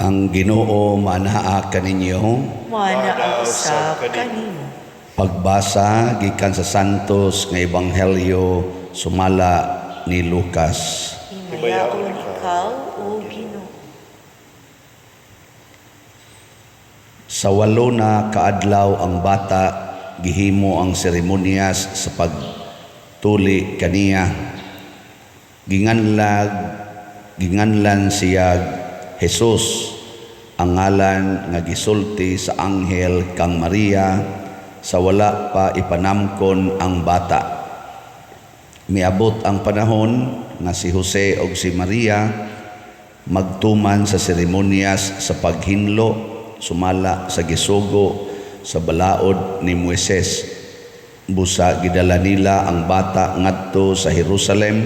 Ang Ginoo manaa kaninyo. Manaa usab kanimo. Pagbasa gikan sa Santos nga Ebanghelyo sumala ni Lucas. Himayaon ikaw, O Ginoo. Sa 8 na kaadlaw ang bata gihimo ang seremonyas sa pagtuli kaniya. Ginganlan siya Jesus, ang ngalan nga gisulti sa anghel kang Maria sa wala pa ipanamkon ang bata. Miabot ang panahon nga si Jose og si Maria magtuman sa seremonyas sa paghinlo sumala sa gisugo sa balaod ni Moises. Busa gidala nila ang bata ngadto sa Jerusalem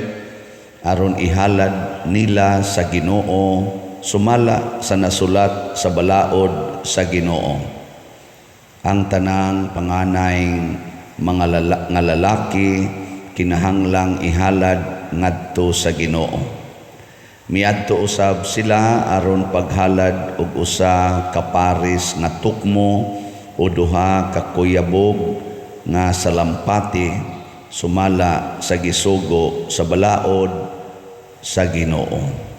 aron ihalad nila sa Ginoo sumala sa nasulat sa balaod sa Ginoo. Ang tanang panganay mga nga lalaki kinahanglang ihalad ngadto sa Ginoo. Miadto usab sila aron paghalad og usa ka paris nga tukmo o duha ka kuyabog nga salampati sumala sa gisugo sa balaod sa Ginoo.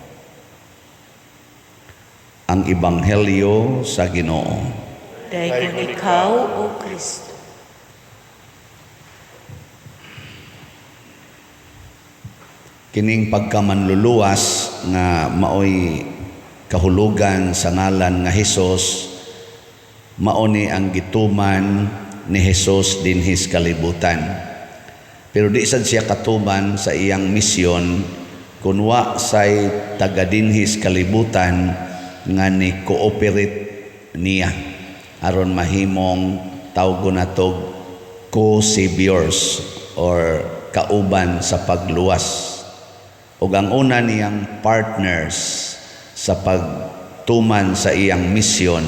Ang Ebanghelyo sa Ginoo. Daygon ikaw, O Kristo. Kining pagkamanluluwas nga maoy kahulugan sa ngalan nga Hesus, mao ni ang gituman ni Hesus dinhis kalibutan. Pero di sad siya katuman sa iyang misyon kun wa say taga dinhis kalibutan nga ni cooperate niya aron mahimong tawgon natog co-saviors or kauban sa pagluwas. Ug ang una niyang partners sa pagtuman sa iyang misyon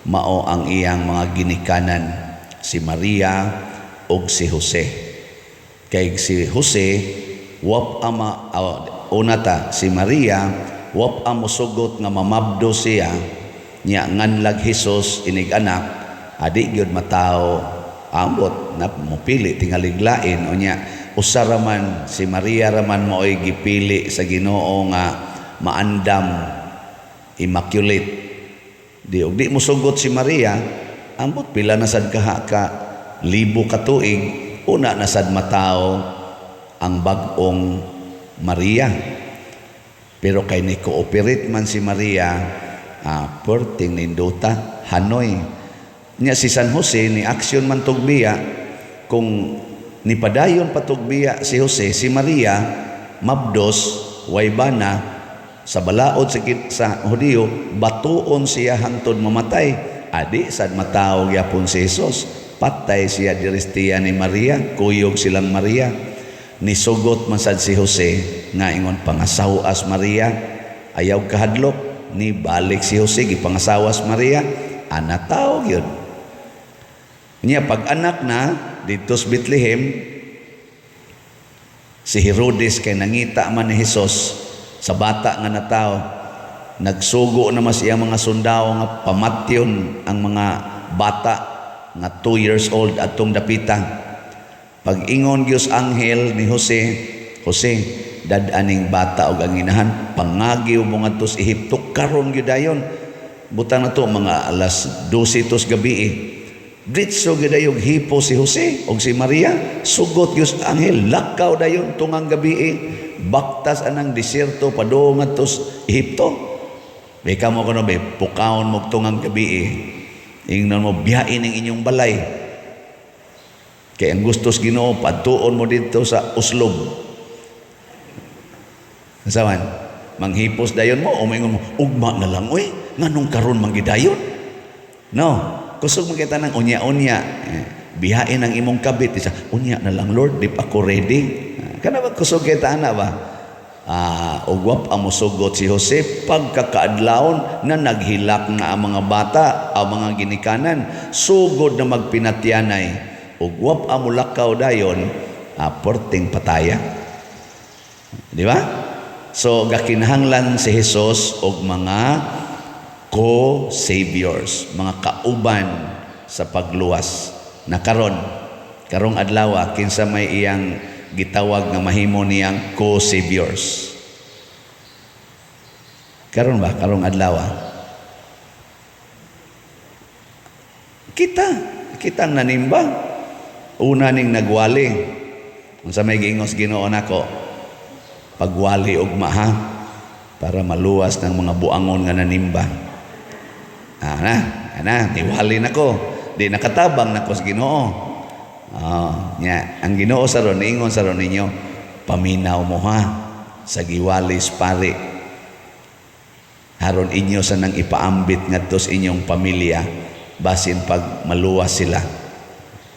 mao ang iyang mga ginikanan, si Maria ug si Jose. Kay si Jose wap ama, una ta si Maria wap amo sugot nga mamabdo siya nya nganlag Hesus inig anak, adi gyud matawo, ambot na mopili tingalig lain. Unya usa ra man si Maria ra man maoy gipili sa Ginoo nga maandam, immaculate. Di og di mosugot si Maria, ambot pila na sad kaha ka libo ka tuig, una na sad matawo ang bag-ong Maria. Pero kay ni cooperate man si Maria, perting nindota, hanoy. Nya si San Jose ni aksyon man tugbiya, kung nipadayon pa tugbiya si Jose, si Maria mabdos way bana, sa balaod sa Hudiyo batuon siya hangtod mamatay. Adi sad matawo gyapon si Jesus, patay siya diristiya ni Maria, kuyog silang Maria. Nisugot man sad si Jose nga ingon pangasawas Maria, ayaw kahadlok. Ni balik si Jose gipangasawas Maria, anataw gyud. Nya pag anak na didto sa Bethlehem, si Herodes kay nangita man ni Hesus sa bata nga natawo, nagsugo na mas iyang mga sundao nga pamatyon ang mga bata nga 2 years old atong dapita. Pag ingon Dios anghel ni Jose, Jose, dad-aning bata og ang inahan, pangagiw mo ngadto sa Ehipto karon gyud dayon. Butang na to mga alas 12 tos gabi. Diretso gyud dayon hipo si Jose og si Maria, sugot Dios anghel, lakaw dayon tungang gabi. Baktas anang disyerto padung ngadto sa Ehipto. Be kamo kuno be pukawon mo tungang gabi. Ingnon mo biyain ang inyong balay. Kay ang gustos Ginoo padtuon mo didto sa Oslob. Sawan, manghipos dayon mo o maingon mo ugma na lang oy, nganong karon man gidayon? No, kusog man kita nang unya-unya. Bihain ang imong kabit isa, unya na lang Lord, di pa ko ready. Kana ba kusog kita ana ba? Ugwap ang musugot si Jose pagkakaadlawon na naghilak na ang mga bata, ang mga ginikanan, sugod na magpinatyanay. Ugwap ang mulakaw dayon, porting pataya. Di ba? So gakinahanglan si Jesus og mga Co-saviors, mga kauban sa pagluwas. Na karon, karong adlaw, kinsa may iyang gitawag nga mahimo niyang co-saviors? Karon ba, karong adlaw? Kita, kitang nanimba. Una ning nagwali. Unsa may giingos Ginoo nako? Pagwali ugma ha, para maluwas ng mga buangon nga nanimba. Ana, ana, niwali nako. Di nakatabang nako sa Ginoo. Ah, nya, ang Ginoo sa ron, niingon sa ron ninyo, paminaw mo ha, sa giwalis pari. Haron inyo sa nang ipaambit ngadto sa inyong pamilya, basin pag maluwas sila.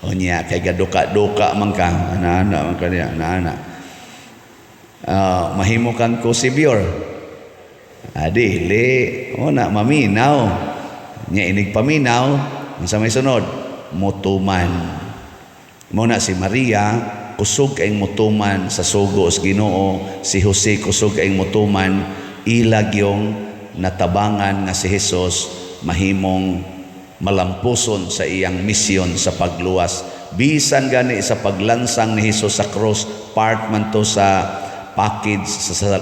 O niya, kay gaduka-duka man ka, ana-ana man ka niya, ana-ana. Mahimo kang co-savior. Dili, o na, maminaw. Nya inig paminaw, unsa may sunod? Mutuman. Mo na si Maria, kusog kayong mutuman sa sugo sa Ginoo, si Jose kusog kayong mutuman, ilag yung natabangan nga si Jesus mahimong malampuson sa iyang misyon sa pagluwas. Bisan gani sa paglansang ni Jesus sa cross, part man to sa package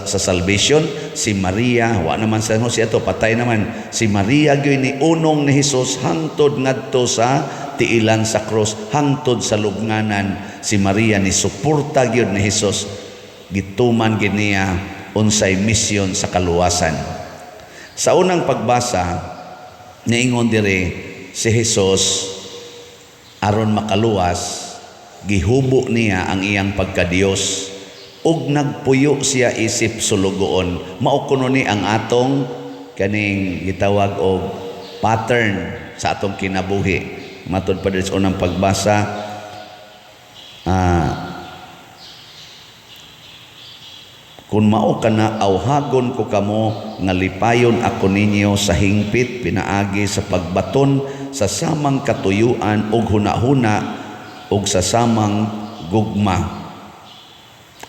sa salvation. Si Maria, wa naman sa Jose ato, patay naman. Si Maria gyud ni unong ni Jesus hangtod ngadto sa tiilan sa cross, hangtod sa lubnganan. Si Maria ni suporta gyud ni Jesus, gituman gyud niya unsay misyon sa kaluwasan. Sa unang pagbasa, niingon diri si Jesus aron makaluwas, gihubo niya ang iyang pagkadiyos ug nagpuyo siya isip sulugoon. Mao kuno ni ang atong kaning gitawag og pattern sa atong kinabuhi. Matod pa diri sa unang pagbasa, kung mao ka na, awhagon ko kamo nga lipayon ako ninyo sa hingpit pinaagi sa pagbaton sa samang katuyuan ug hunahuna ug sa samang gugma.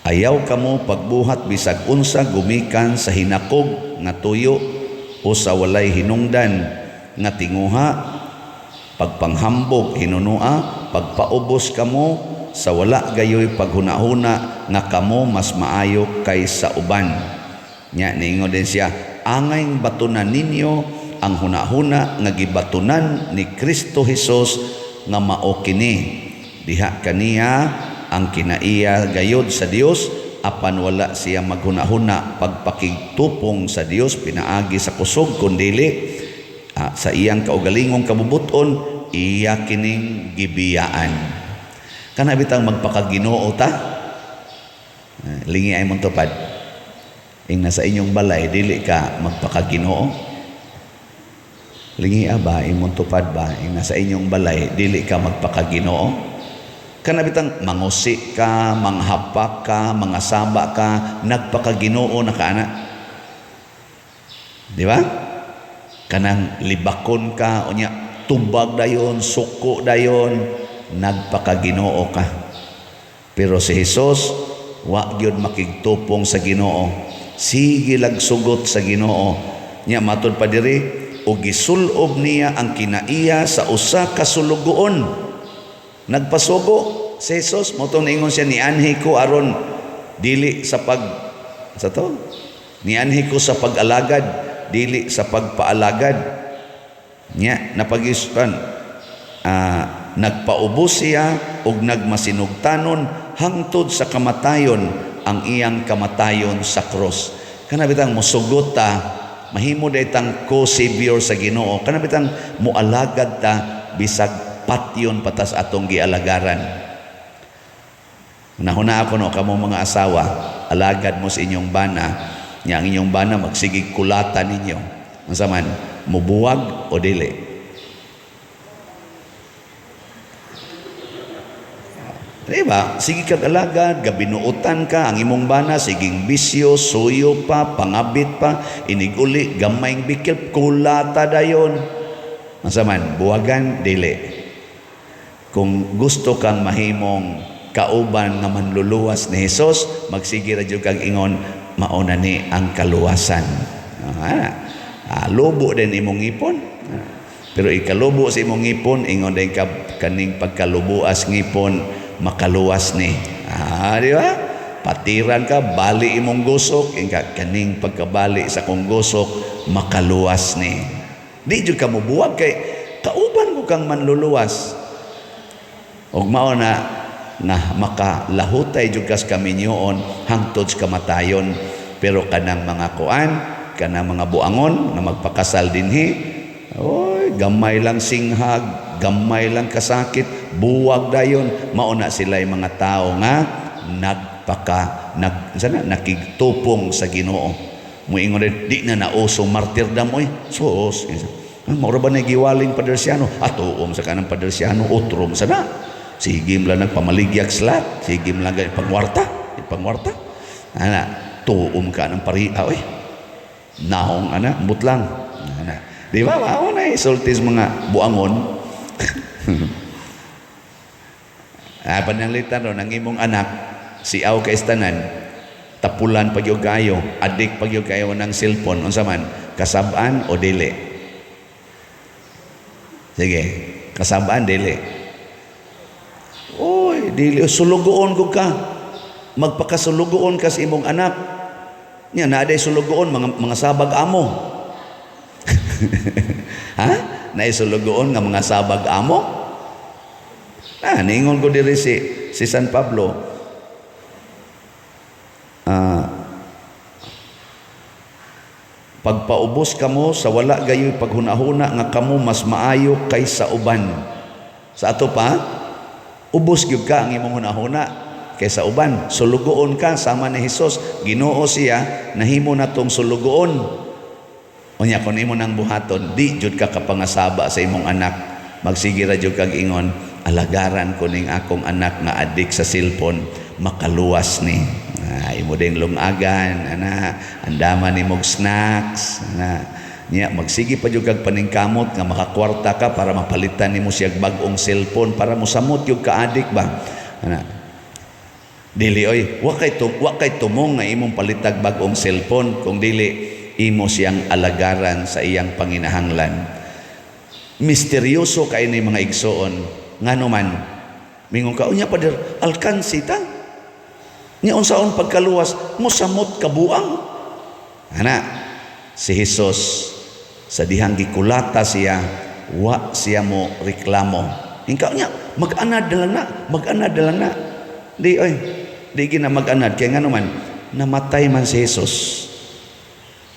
Ayaw kamo pagbuhat bisag unsa gumikan sa hinakog nga tuyo o sa walay hinungdan nga tinguha, pagpanghambog hinunua, pagpaubos kamo sa wala gayoy paghunahuna nga kamo mas maayo kaysa uban. Nya niingon din siya, angay batunan ninyo ang hunahuna nga gibatunan ni Kristo Hesus nga mao kini. Diha kaniya ang kinaiya gayod sa Dios, apan wala siya maghunahuna pagpakigtupong sa Dios pinaagi sa kusog, kundili sa iyang kaugalingong kabubuton iya kining gibiyaan. Kana bitang magpakaginoo ta, lingi ay mong tupad. Ing nasa inyong balay, dili ka magpakaginoo. Lingi ba, imong tupad ba, ing nasa inyong balay, dili ka magpakaginoo. Kana bitang mangusi ka, manghapak ka, mangasaba ka, nagpakaginoo na ka ana. Di ba? Kanang libakon ka, unya tubag dayon, suko dayon, nagpakaginoo ka. Pero si Jesus wa gyud makigtupong sa Ginoo. Sige lag sugot sa Ginoo. Nya matud pa diri, og gisulob niya ang kinaiya sa usa ka sulugoon. Nagpasugo si Jesus, mo tong niingon siya, nianhi ko aron dili sa pag sa to? Nianhi ko sa pag-alagad, dili sa pagpaalagad. Nya napag-ispan, nagpaubos siya og nagmasinugtanon hangtod sa kamatayon, ang iyang kamatayon sa cross. Kana bitang mosugot ta, mahimo day tang co-savior sa Ginoo. Kana bitang moalagad ta bisag patyon patas atong gialagaran. Nahuna ako no, kamo mga asawa, alagad mo sa inyong bana, nya ang inyong bana magsigig kulata ninyo. Unsa man, mubuwag o dili? Diba? Sige kag alagad, gabinuotan ka, ang imong bana, siging bisyo, suyo pa, pangabit pa, iniguli, gamayng bikil, kulata dayon. Unsa man, buwagan, dili. Kung gusto kang mahimong kauban nga manluluwas ni Hesus, magsige ra jud kag ingon, mao na ni ang kaluwasan. Ah, lubo din imong ngipon. Ah, pero ikalubo sa imong ngipon, ingon din ka, "Kaning pagkalubuas ngipon, makaluwas ni." Ah, di ba? Patiran ka, bali imong gusok, ingka, "Kaning pagkabali sa kong gusok, makaluwas ni." Di jud ka mobuwag kay kauban ko kang manluluwas. Og mao na nga makalahutay jud kas kaminyoon hangtod sa kamatayon. Pero kanang mga kuan, kanang mga buangon nga magpakasal dinhi, oy, gamay lang singhag, gamay lang kasakit, buwag dayon. Mao na sila mga tao nga nagpaka nag sana nakigtupong sa Ginoo. Muingon rin, "Di na nauso martyrdom oy." Sus. Ah, mao ra ba na giwaling Padersiano? Atuom sa kanang Padersiano, utrom sa na. Sige lang nagpamaligyag slat, sige lang pangwarta, pangwarta. Ana, tuom ka ng pariha oy. Naong ana, ambot lang. Ana. Di ba? Mao na isultis mga buangon. Ah, pananglitan ron ang imong anak siaw kay tanan, tapulan pag kayo, adik pag kayo ng cellphone, unsa man, kasab-an o dili? Sige, kasab-an, dili? Oy, dili, sulugoon ko ka. Magpakasulugoon ka sa imong anak. Nya naa day sulugoon mga sabag amo. Ha? Naay sulugoon nga mga sabag amo? Ah, niingon ko diri si San Pablo. Ah, pagpaubos kamo sa wala gayoy paghunahuna nga kamo mas maayo kaysa uban. Sa ato pa, ubos gyud ka ang imong hunahuna kaysa uban. Sulugoon ka sama ni Hesus. Ginoo siya, nahimo natong sulugoon. Unya kon imo nang buhaton, di jud ka kapangasaba sa imong anak. Magsige ra jud kag ingon, "Alagaran ko ning akong anak nga adik sa cellphone, makaluwas ni." Ah, imo ding lungagan, ana, andaman nimog snacks, ana. Nya magsige pa jud kag paningkamot nga makakwarta ka para mapalitan nimo siya bag-ong cellphone para mosamot jud ka adik ba. Ana. Dili oy, wa kay tumong nga imong palitag bag-ong cellphone kung dili imo siyang alagaran sa iyang panginahanglan. Misteryoso kay ni, mga igsoon. Ngano man? Mingon ka, "Unya, pader, alkansi ta. Nya unsaon pagkaluwas, mosamot kabuang?" Ana, si Jesus sa dihang gikulata siya, wa siya mo reklamo. Ingka niya, "Mag-anad na lang na, mag-anad na lang na." Di oy, di gina mag-anad kay ngano man, namatay man si Jesus.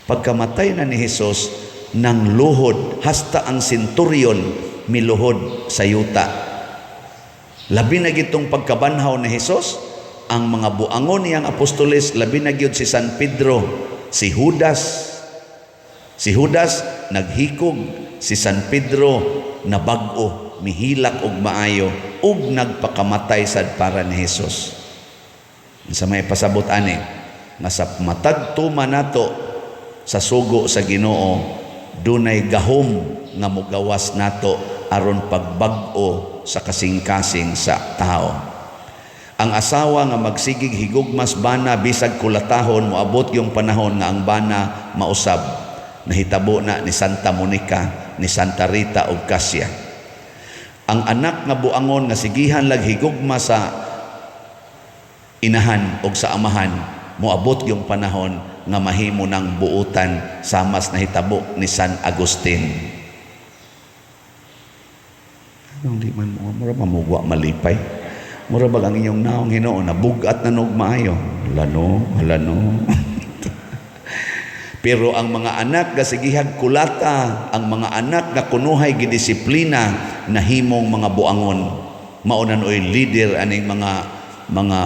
Pagkamatay na ni Jesus, nang luhod hasta ang centurion miluhod sa yuta. Labi na gitong pagkabanhaw ni Jesus, ang mga buangon niyang apostoles, labi na gyud si San Pedro, si Judas. Si Judas naghikog, si San Pedro nabag-o, mihilak og maayo ug nagpakamatay sad para ni Jesus. Sa may pasabot ani nga sa matag tuma nato sa sugo sa Ginoo, dunay gahom nga mogawas nato aron pagbag-o sa kasing-kasing sa tao. Ang asawa nga magsigig higugmas bana bisag kulatahon, moabot yung panahon nga ang bana mausab. Nahitabo na ni Santa Monica, ni Santa Rita ug Cassia. Ang anak nga buangon nga sigihan lag higugma sa inahan og sa amahan, moabot yung panahon nga mahimo ng buutan samas nahitabo ni San Agustin. Anong di man mo mura mamugwa malipay? Mura bag ang inyong naong Ginoo nabugat na nog maayo. Hala no, hala no. Pero ang mga anak nga sigihag kulata, ang mga anak nga kunuhay gidisiplina, nahimong mga buangon. Mao na oy leader aning mga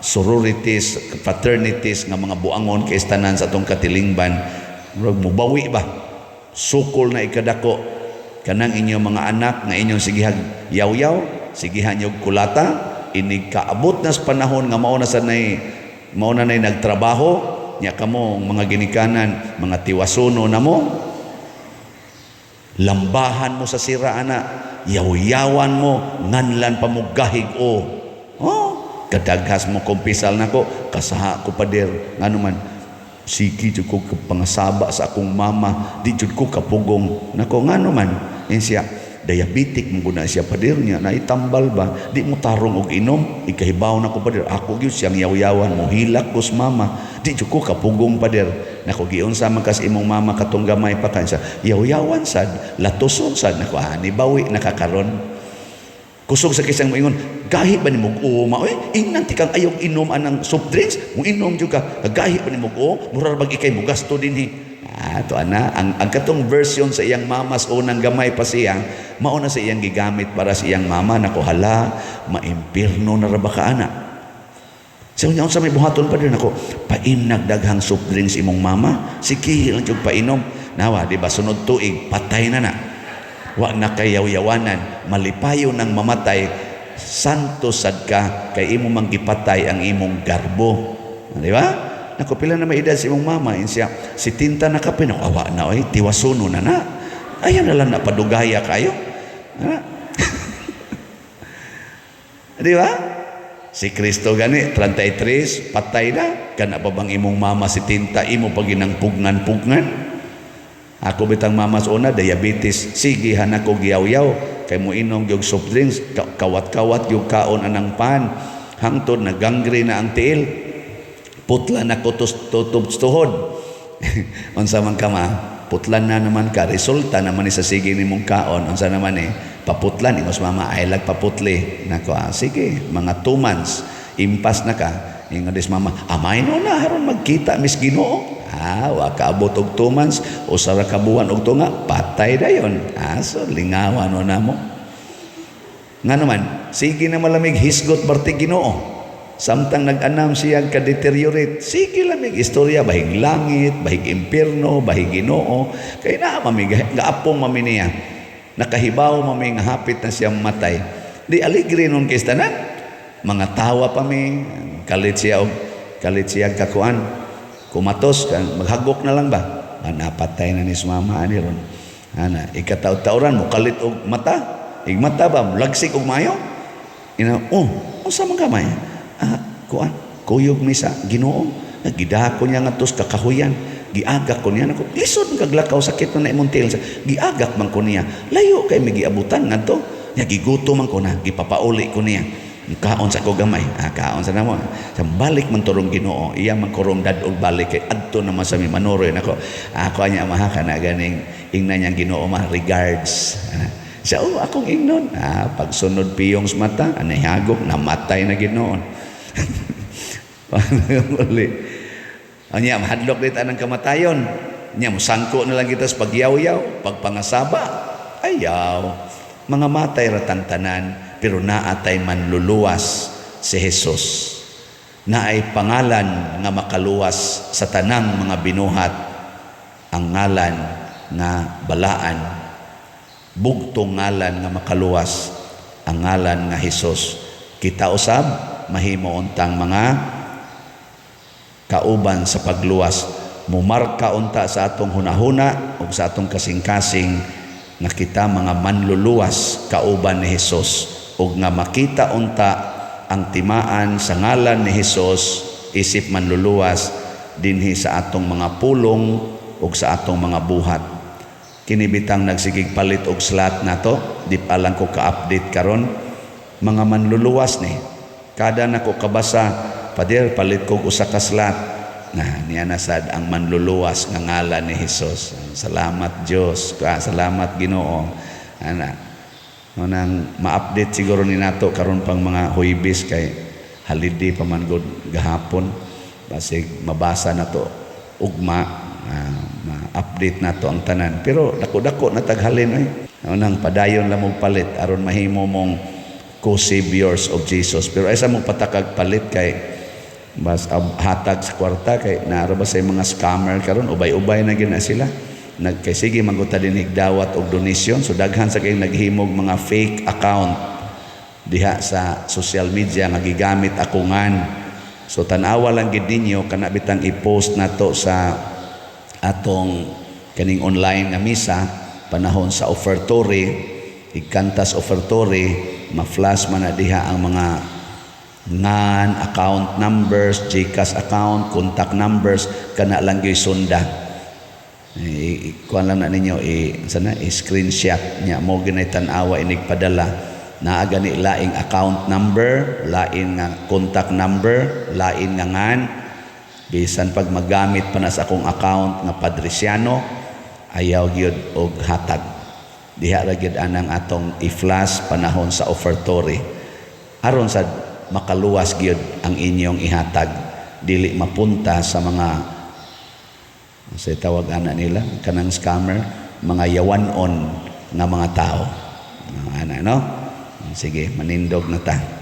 sororities, fraternities nga mga buangon kay tanan sa atong katilingban. Murag mubawi ba? Sukol na ikadako kanang inyong mga anak nga inyong sigihag yaw-yaw, sigihan yung kulata, inig kaabot na sa panahon nga mao na nay nagtrabaho nya kamo mga ginikanan, mga tiwasuno na mo, lambahan mo sa sira ana, yaw-yawan mo, nganlan pa mo gahig o. Oh, kadaghas mo kumpisal nako, "Kasaha ko, pader." Ngano man? Sige jud ko pangasaba sa akong mama, di jud ko kapugong. Nako, ngano man? Yan siya, diabetic man gud na siya, pader, niya naitambal ba, di mo tarong og inom. Ikahibaw na ko, pader, ako gyud siyang yaw-yawan, mo hilak ko sa mama, di jud ko kapugong, pader. Nako, giunsa man kas imong mama katong gamay pa ka? Siya, yaw-yawan sad, latuson sad. Nako, ani bawi nakakaron. Kusog sa kisang moingon, "Gahi ba nimo uma oy? Ingnan ti kang ayog inom anang soft drinks, mo inom jud ka. Gahi ba nimo o? Mura bag ikay mo gasto dinhi." Ah, to ana, ang katong version sa iyang mamas unang gamay pa siya, mao na sa iyang gigamit para sa iyang mama. Nako, hala, maimpirno na ra ba ka ana? Sa unya, unsa may buhaton pa din ako? Paimnag daghang soft drinks imong mama. Sige lang jud painom. Nawa, di ba, sunod tuig patay na na. Wa na kay yaw-yawanan, malipayo nang mamatay, santo sad ka kay imo mang gipatay ang imong garbo. Di ba? Nako, pila na may edad sa imong mama? In siya, 70 na kapin. Nako, awa na oy, tiwasuno na na. Ayaw na lang na padugaya kayo. Ana. Di ba? Si Kristo gani, 33, patay na. Kana pa bang imong mama 70, imo pa ginang pugnan-pugnan? Ako bitang mama sa una, diabetes. Sige, hanak ko giyaw-yaw. Kay mo inom gyud soft drinks, kawat-kawat gyud kaon anang pan. Hangtod na gangrene na ang tiil. Putla na ko tutob tuhod. Unsa man ka ma? Putlan na naman ka. Resulta naman ni sa sige nimong kaon. Unsa naman eh? Paputlan. Ingos mama, ay lag paputli. Nako, ah, sige, mga 2 months. Impas na ka. Ingon des mama, amay no na, haron magkita, mis Ginoo. Ah, wa kaabot og 2 months, 1 ra ka buwan og tunga, patay dayon. Ah, so lingawan no namo. Nga naman, sige na malamig hisgot barti Ginoo. Samtang nag-anam siya ka-deteriorate, sige lamig istorya, bahig langit, bahig impierno, bahig Ginoo. Kay na mami, gaapong mami niya. Nakahibaw mami nga hapit na siya matay. Di aligre nun kay tanan. Mga tawa pa mi, kalit siya og kalit siya kakuan. Kumatos kan maghagok na lang ba? Ah, napatay na ni si mama ani ron. Ana, ikataw-tawran mo kalit og mata. Ig mata ba lagsik og maayo? Ina, oh, unsa man gamay? Ah, kuan, kuyog mi sa Ginoo. Gidako niya ngadto sa kakahuyan. Giagak ko niya nako. Lisod man kaglakaw, sakit na imong tiil. Giagak man ko niya. Layo kay may giabutan ngadto. Nya giguto man ko na, gipapauli ko niya. Kaon sa ko gamay. Ah, kaon sa namo. Sa balik man turong Ginoo, iya man korong dadog balik kay adto naman sa mi manuroy nako. Ako anya amaha kana ganing ingnan niyang Ginoo ma regards. Ah, siya, oh, akong ingnon. Ah, pagsunod piyong sa mata, anay hagok, namatay na Ginoon. Uli. Anya, mahadlok dito ang kamatayon. Nya, musangko na lang kita sa pagyaw-yaw, pagpangasaba. Ayaw. Mga matay ratang tanan, pero naatay manluluwas, si Jesus. Naay pangalan nga makaluwas sa tanang mga binuhat, ang ngalan nga balaan, bugtong ngalan nga makaluwas, ang ngalan nga Hesus. Kita usab mahimo untang mga kauban sa pagluwas. Mumarka unta sa atong hunahuna ug sa atong kasing-kasing nga kita mga manluluwas kauban ni Hesus ug nga makita unta ang timaan sa ngalan ni Hesus isip manluluwas dinhi sa atong mga pulong ug sa atong mga buhat. Kini bitang nagsigig palit og slot nato, di pa lang ko ka-update karon. Mga manluluwas ni kada nako kabasa, "Pader, palit kog usa ka slot." Na niya na sad ang manluluwas nga ngalan ni Hesus. Salamat Dios, salamat Ginoo. Ana nang ma-update siguro ni nato karon pang mga Huwebes kay holiday pa man gud gahapon, basig mabasa na to ugma, ma-update nato ang tanan, pero dako-dako na taghalin ay nang padayon lang mong palit aron mahimo mong co-saviors of Jesus. Pero ay sa mong patakag palit kay bas hatag sa kwarta kay naara ba sa mga scammer karon, ubay-ubay na gyud na sila nag kay sige maguta din higdawat og donation. So daghan sa kay naghimog mga fake account diha sa social media nga gigamit akungan. So tan-awa lang gid ninyo kana bitang i-post nato sa atong kaning online nga misa panahon sa offertory, igkantas offertory, ma-flash man na diha ang mga Ngan, account numbers, GCash account, contact numbers, kana lang gyud sunda. Eh, kuan lang na ninyo, i sana i-screenshot nya mo ginay tan-awa inig padala. Naa gani laing account number, lain nga contact number, lain nga ngan. Bisan pag magamit pa na sa akong account nga Padriciano, ayaw gyud og hatag. Diha ra gyud anang atong i-flash panahon sa offertory. Aron sa makaluwas gyud ang inyong ihatag, dili mapunta sa mga, sa tawag ana nila kanang scammer, mga yawanon nga mga tao. Ana, no? Sige, manindog na ta.